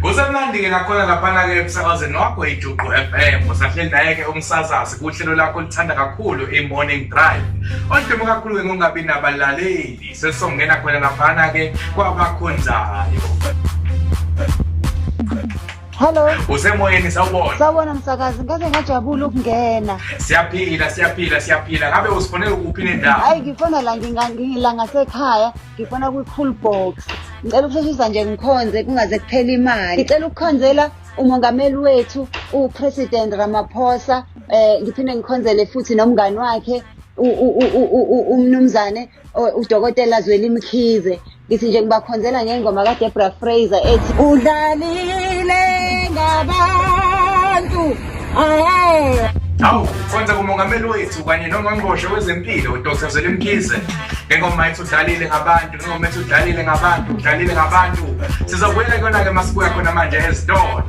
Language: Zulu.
Kusemnandi-ke nakhona laphana-ke emsakazweni wakho iJuqu FM. Usahleli naye-ke umsazazi kuhlelo lakho olithanda kakhulu i-Morning Drive. Oludume kakhulu-ke ngokungabi nabalaleli. Sesizongena khona laphana-ke kwabakhonzayo. Hello. Usemoyeni sawubona. Sawubona msakazi, ngaze ngajabula ukungena. Siyaphila, siyaphila, siyaphila. Ngabe usifonela kuphi nendawo? Hayi ngifona la ngila ngasekhaya, ngifona kwi-cool box. Ngicela ukusheshisa nje ngikhonze kungaze kuphele imali. Ngicela ukukhonzela umongameli wethu uPresident Ramaphosa, ngiphinde ngikhonzele futhi nomngani wakhe umnumzane uDokotela Zweli Mkhize. Ngithi nje ngibakhonzela ngengoma kaDebra Fraser ethi udlalile ngabantu. Ahe. Hawu, khonza kumongameli wethu kanye nongqongqoshe wezempilo uDr Zweli Mkhize. Ngengoma ethi udlalile ngabantu, ngengoma ethi udlalile ngabantu, udlalile ngabantu. Sizobuyela kuyona-ke masibuya khona manje ezitolo.